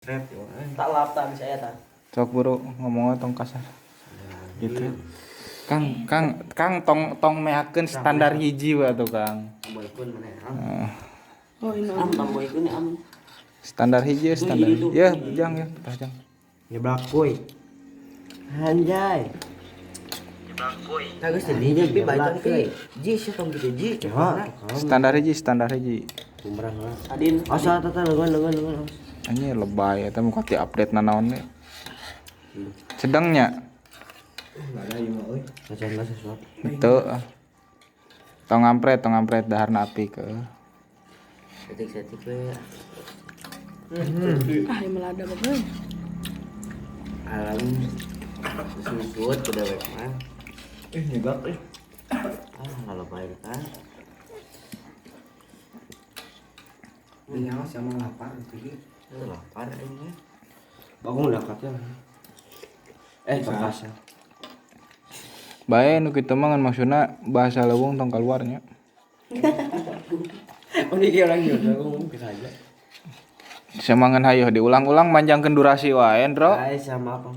Tak lap tak bisa ya ta. Sok buru ngomongnya tong kasar. Gitu. Kang, Kang, Kang tong tong mehakeun standar hiji we atuh Kang. Tamboikeun mana ya? Oh, ini. Am tamboikeun am. Standar hiji standar. Ya, jang ya, tah jang. Nyeblak kuy. Anjay. Nyeblak kuy. Tah geus tadi pi bacang pi. Ji sia tong kitu ji. Ya, Standar hiji, standar hiji. bumerang lah. Adin. Asa tata lengan lengan lengan. Anjir lebay eta muka ti update nanaon we. Sedangnya. Enggak ada ieu mah euy. Bacaan lah sesuatu. Teu. Tong ngampret daharna api ke. Setik-setik we. Ah, ini melada bagus. Alam susut ku dewek mah. Nyeblak euy. Ah, ngalebay kan. Nyawa sama lapar itu. Lapar aing mah. Bagong lakatnya. Bekasnya. Bae nu kitu mah ngan maksudna bahasa leuweung tong kaluarnya. Oh, ini orang juga ngomong bisa aja. Semangan hayo diulang-ulang manjangkeun durasi wae, Ndro. Ay, sama apa?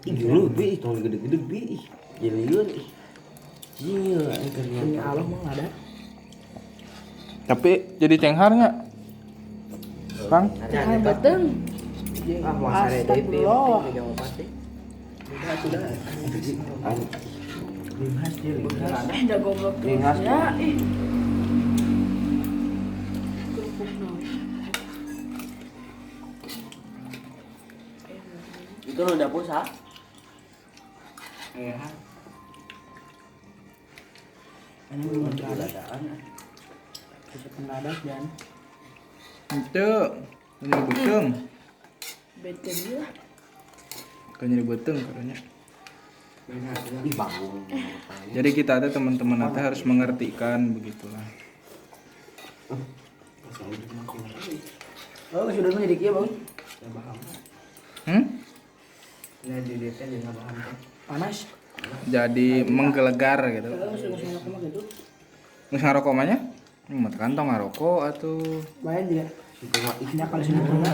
Ih, dulu bi, tong gede-gede bi. Jeliun ih. Iya, aing keur Ini Allah mah nggak ada. Tapi jadi cengharnya. Kang, Ah, beteng. Ah, mau sare deui pi. Astagfirullah. Linghas dia, linghas. Dah goblok terus Linghas. ya. Ih. Kerupuk naon. Itu nu dapur sa? Iya. Ini belum ada. Bisa pendadak dan itu nyeri beuteung. bete dia. Kan nyeri beuteung katanya. Ih, bangun. Jadi kita teh teman-teman teh harus mengertikan begitulah. Oh, sudah menjadi kia, Bang. Hmm? Panas. Jadi menggelegar gitu. Oh, sudah ngerokok mah gitu. Geus ngarokok mah nya? Mah kantong ngarokok atuh. Bayan juga. Ya kalau sudah pernah.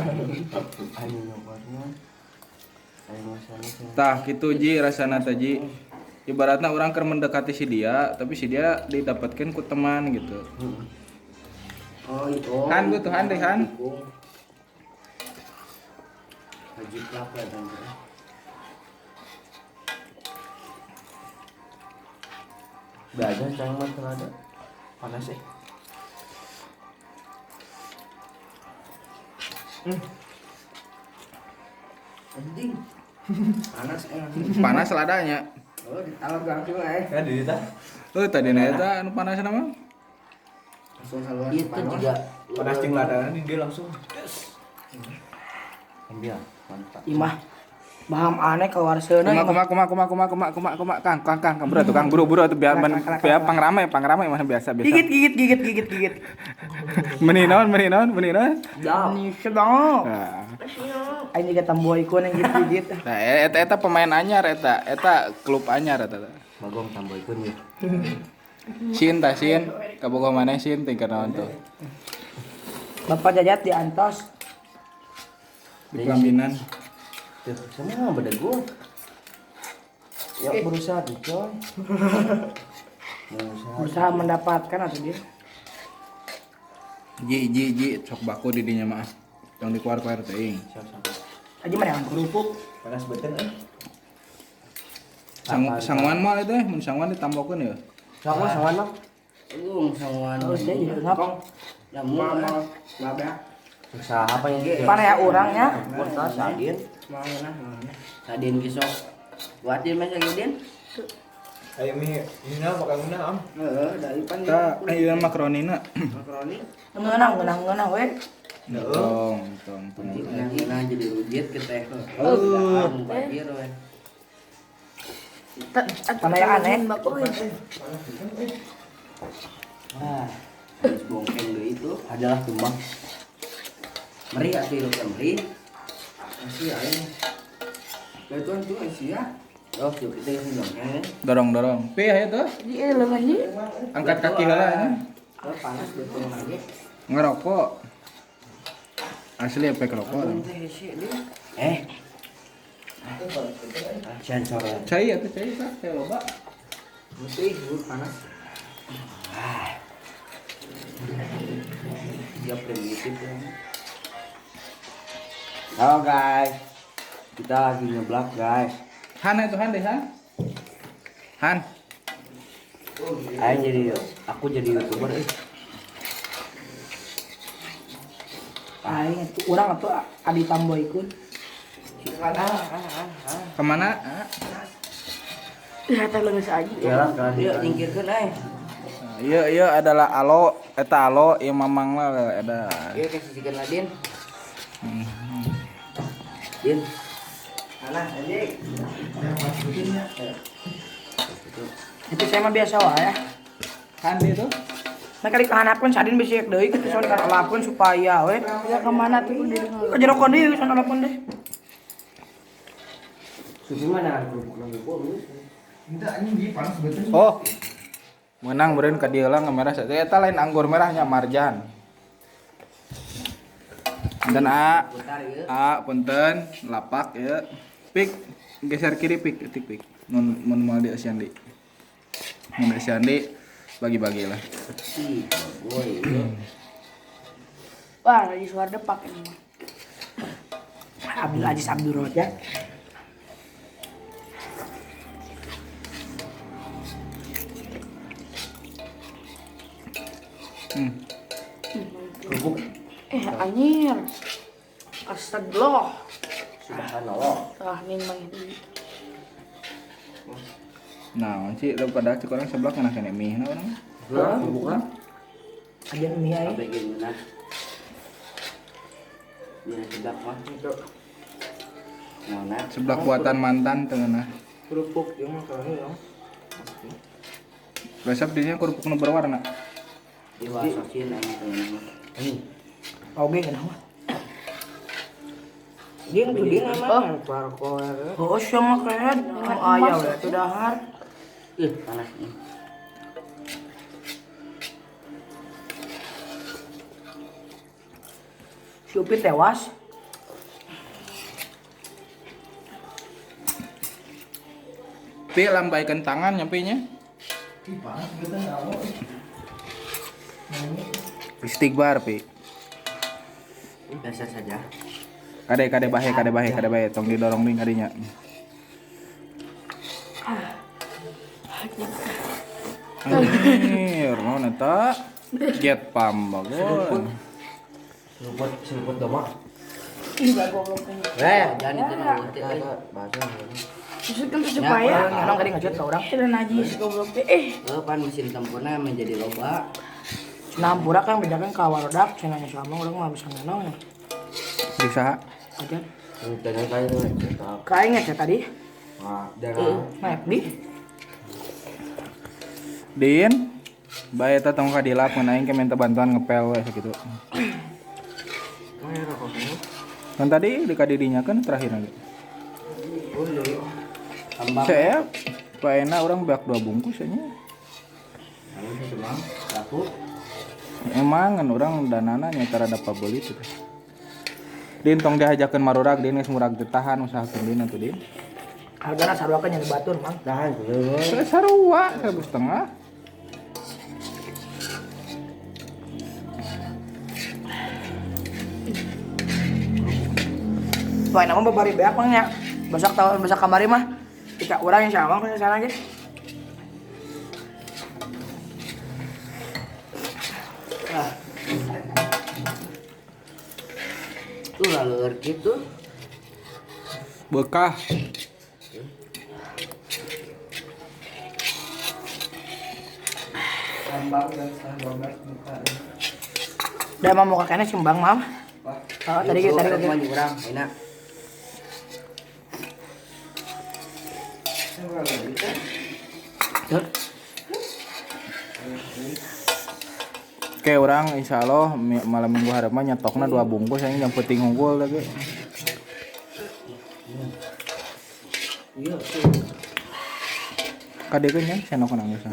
Aing nyobarnya. Aing masana. Tah kitu Ji rasana teh Ji. Ibaratna urang keur mendekati si dia, tapi si dia didapatkeun ku teman gitu. Oh, itu. Han gua tuh Han deh Han. Haji plak ya tante. Belajar cang mah ada. Panas eh. Anjing. Panas eh. Panas ladanya. Oh, ditalap langsung eh. Ya di tah. Oh, tadi na eta anu panas mah. Langsung keluar. Itu juga Panas jeung ladana di dia langsung. Ambil, mantap. Imah. Baham aneh keluar seuna. Kumaha kumaha kumaha kumaha kumaha kumaha kumaha Kang Kang Kang Kang buru atuh Kang buru buru atuh biar biar pangrame pangrame mah biasa biasa. Gigit gigit gigit gigit gigit. Meni naon meni naon meni naon. Ini sedang. Nah, Aing juga tamboy ku yang gigit gigit. Nah, eta eta pemain anyar eta, eta klub anyar eta. Bagong tamboikeun ya. Sin tah sin, kabogoh maneh sin tingkat naon tuh. Bapak Jajat di antos. Di pelaminan. Tuh, semua beda gua. Ya berusaha tuh, coy. Berusaha. Berusaha mendapatkan atau dia. Ji ji ji sok baku di dinya mah. Tong dikeluar-keluar teuing. Siap, siap. Aja mana yang kerupuk. Panas beten eh. Sanguan mah itu mun sanguan ditambokeun ya. Sama sama mah. Agung sanguan. Terus dia jadi ngap. Jamu eh. Susah apa yang dia? Mana ya orangnya? Kurta sadin. Sadin kisok. Buatin mas lagi Din. Ayo mi, mina bakal mina am. Heeh, dari pan Tah ieu makronina. makaroni. Ngeunah ngeunah ngeunah we. Tong tong tong. Nah, jadi rujit ke teh. Oh, mubazir we. Mana ya aneh? Ah, habis bongkeng deui itu. Adalah tumbang. Meri atuh hirup teh meri. Masih aing. Lah tuan tuh Asia. Oh, tuh kita yang bongkeng. Dorong dorong. Pi ayo tuh. Iya lengan ji. Angkat kaki heula nya. Oh, panas betul lagi. Ngerokok. Asli efek rokok. Eh. Sensor. Cai atuh cai tah, cai loba. Mesti panas. Dia primitif ya. Halo guys. Kita lagi nyeblak guys. Han itu Han deh Han. Han. Ayo jadi aku jadi YouTuber eh. Aing itu urang atuh Adi Tambo ikut. Kemana? Ya teh leunggeus aja. Iyalah kan. Ieu nyingkirkeun euy. Iya iya adalah alo eta alo ieu mamang lah ada. Ieu kasihkeun Ladin. Din. Alah anjing. Itu saya mah biasa wae ya. Han itu. Nah kali kahanapkeun sadin bisi ek deui kitu soal kan alapkeun supaya we. Ya kemana tuh diri Ka jero kondi soal alapkeun deh. Susu mana kerupuk nang gua. Oh. Menang beureun ka dieu lah merah eta lain anggur merahnya marjan. Dan A A punten lapak ya. Pik geser kiri pik etik pik. Mun mun moal di Asian di. Mun di Asian di bagi-bagi lah. Ih, boy. Wah, lagi suara depak ini mah. Abdul Aziz Abdul Rojak. Kerupuk. Anjir. Astagfirullah. Subhanallah. Ah, nih mah ini. Nah, sih pada cek orang sebelah kena kena mie nah orang. Kerupuk kan? Aja mie aing. Sampai gimana? Ya seblak mah. Nah, Seblak buatan mantan tengah. Kerupuk yang mah kalau ya. Resep dinya kerupuk nu berwarna. Dewa sosin aing tengah. Ini. Oge kenapa? Dia tuh dia mah keluar. Oh, sama keren. Ayah udah tuh dahar. Ih, panas nih. Si Upi tewas. Pi lambaikan tangan nyampe nya. Istighbar pi. Biasa saja. Kade kade bahe kade bahe kade bahe tong didorong ding kadinya. Anjir, naon eta? Get pam bagus. Seruput seruput doma. Ih, goblok ini. Eh, jangan itu nanti. Bahasa. Maksud kan supaya Emang tadi ngechat ke orang. tidak najis goblok teh. Pan mesin tempurna menjadi loba. Cenah hampura kan bejakeun ka warodak cenah nya sama urang mah bisa ngenong ya. Di saha? Aja. Tanya kayak Ka aing ngechat tadi. Nah, darah. Nah, di. Din, bae eta tong ka dilap mun aing ke minta bantuan ngepel we sakitu. Kan tadi di kadidinya kan terakhir nanti. Saya paena orang bak 2 bungkus nya. Emang kan orang danana nya tara dapat beli teh. Din tong dihajakeun marurag din geus murag teu tahan usahakeun din atuh din. Hargana sarua kan nyari batur, Mang. Tahan. Sarua 1,5. Wah, nama babari beak Mang nya. Besok tahun besok kamari mah kita urang yang sama ke sana ge. Tuh lalu gitu. Bekah. Lambang dan 11:30 muka. Udah mah muka kene simbang, Mam. Oh, tadi ge tadi mah urang enak. Oke, orang insya Allah malam minggu harapan nyetokna 2 bungkus yang penting unggul lagi. Iya. Kadekeun nya senok nang geus.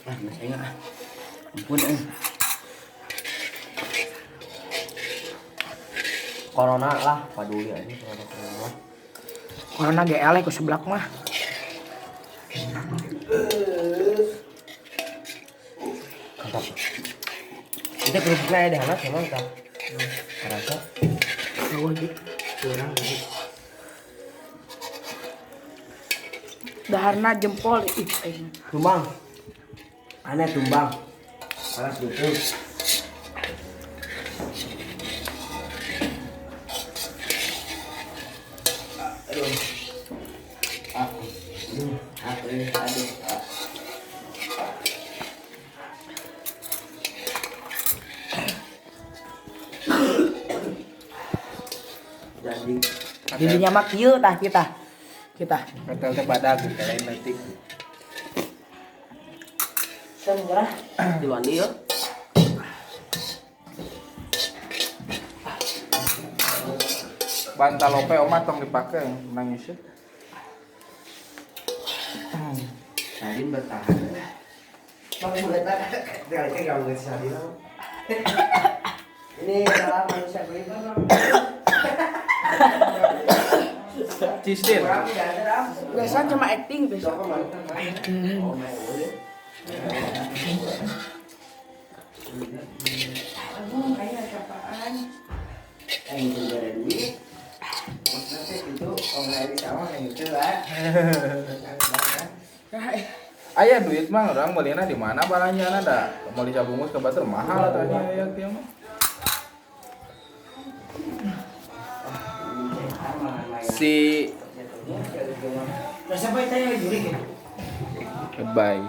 Ah, mas aing ah. Ampun euy. Corona lah, paduli aja corona. Corona ge eleh ku seblak mah. Mantap. Itu kerupuknya ada hangat emang tak? Kerasa. Eueuh di. Kurang lagi. Daharna jempol ih aing. Tumbang. Aneh tumbang. Panas gitu. Aduh. Aduh. Jadi Dirinya mah kieu tah kita. Kita. Ketel teh badag lain leutik. Saya menyerah. Duluan ya. Bantal lope omah tong dipake nangis ya. Sadin bertahan. Ini salah manusia beriman. Cisdin. Biasa cuma acting biasa. Aduh, aing apaan? Aing teu ada duit. Maksudnya teh gitu, om lagi sama kayak gitu lah. Aya duit mah orang meulina di mana balanjana da. Meuli sabungkus ke batur mahal atuh nya aya kieu mah. Si Siapa itu yang jurik ya? goodbye.